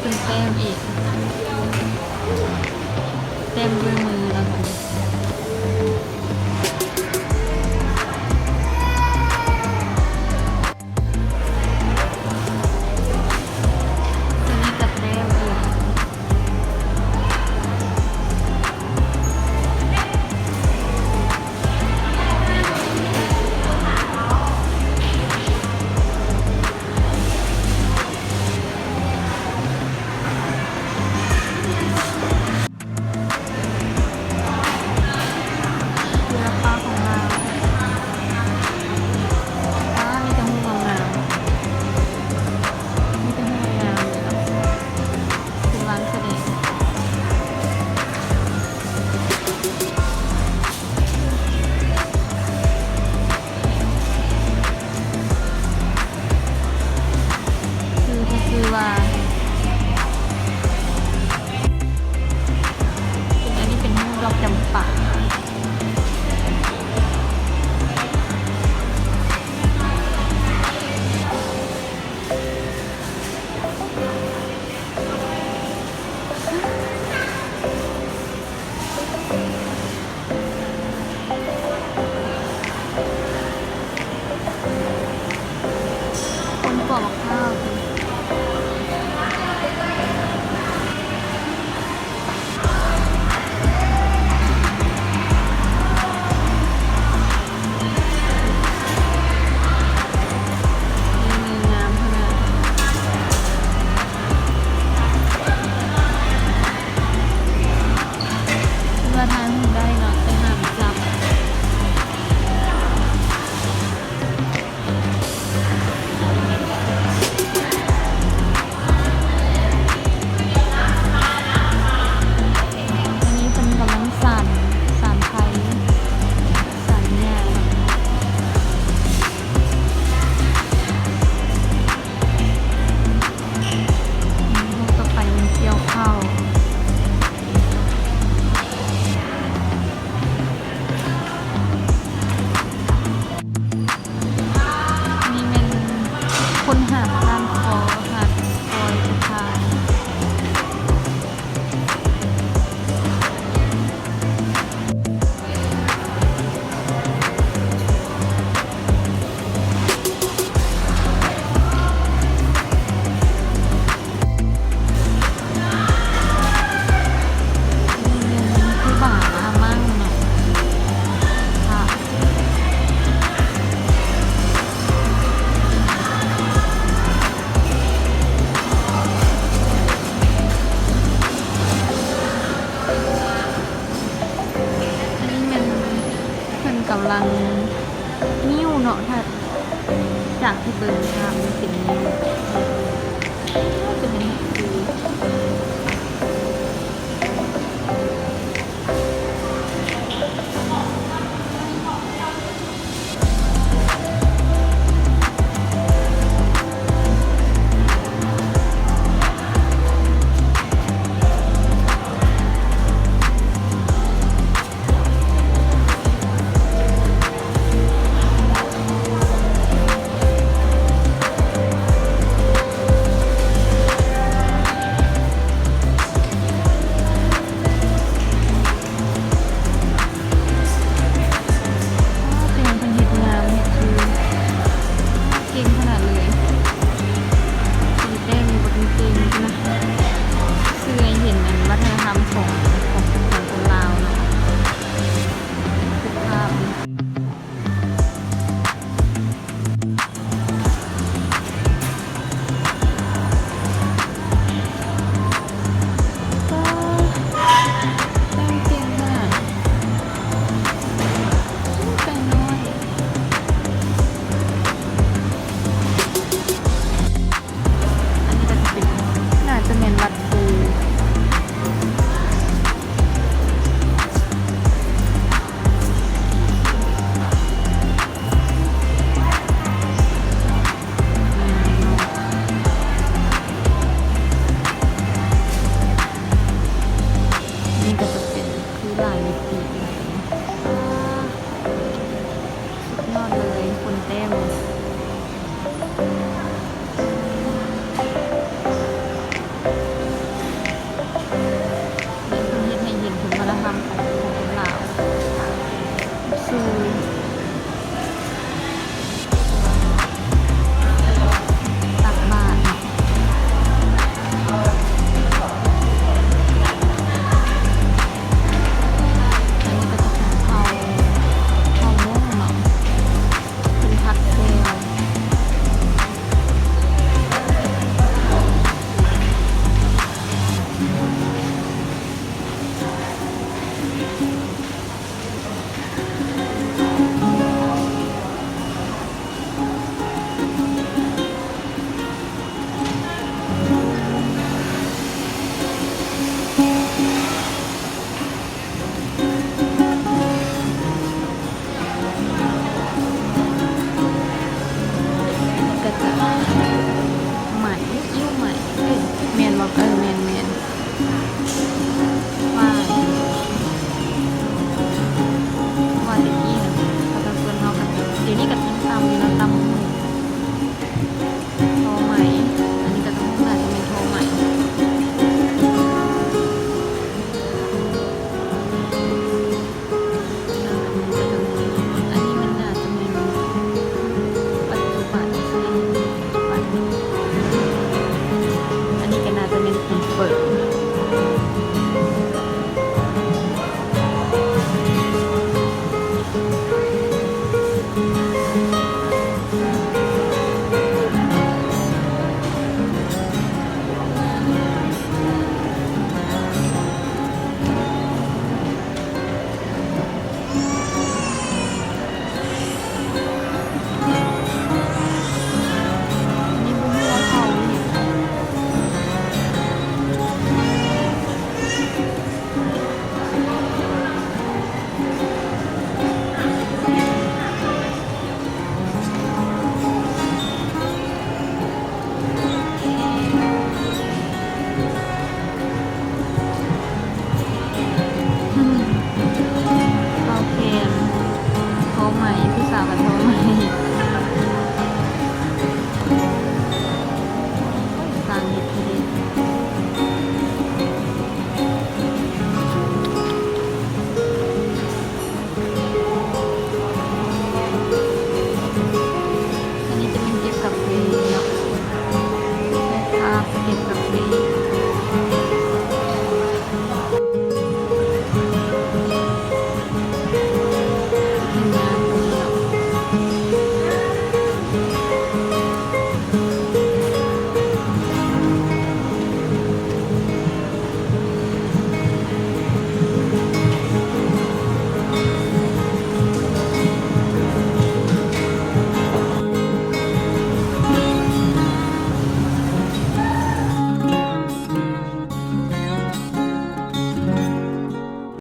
ເພິ່ນແຕ້ມອີກ ແຕ້ມດ້ວຍມືແລ້ວ ໂຕນີ້ກະແຕ້ມອີກ. ສິລະປະຂອງລາວ ອ້າ ມີແຕ່ຮູບງາມໆ ມີແຕ່ຮູບງາມໆ ເປັນວາງສະແດງ. ຊື່ ເພິ່ນຊື່ວ່າ ເປັນ ອັນນີ້ເປັນຮູບດອກຈຳປາ. ຄົນປອກບັກພ້າວ ງາມຂະໜາດ ວ່າຖ່າຍຮູບໄດ້ເນາະ ແຕ່ຫ້າມຈັບ. ອັນນີ້ເພິ່ນກຳລັງສານ ສານໄພ ສານຫຍ້າ. ຮູບຕໍ່ໄປແມ່ນກ່ຽວເຂົ້າ. ນີ້ແມ່ນຄົນຫາບຮ້ານຄໍ ຫາບຟອຍສະພາຍ. ຄືບາອ້າມັ້ງເນາະ ພະ. ອັນນີ້ແມ່ນເພິ່ນກຳລັງນິ້ວເນາະ ຖ້າຈາກທີ່ເບິ່ງພາບນີ້ເປັນນິ້ວ ເປັນອັນນີ້ຄື ແຕ່ງເພິ່ນເຮັດງາມ ເຮັດຄືເກັ່ງຂະໜາດເລີຍ ເພິ່ນແຕ້ມບັກເກັ່ງໆ ພຸ້ນນະ ເຊື່ອໃຫ້ເຫັນອັນວັດທະນະທຳຂອງ ຂອງ ຂອງຄົນລາວເນາະ ເປັນພາບ. ປ້າ ແຕ່ງເກັ່ງຂະໜາດ ແຕ່ງນ້ອຍ. ອັນນີ້ກະຈະເປັນ ໜ້າຈະແມ່ນວັດພູ ນີ້ກະຈະເປັນຄືຫຼາຍມິຕິ.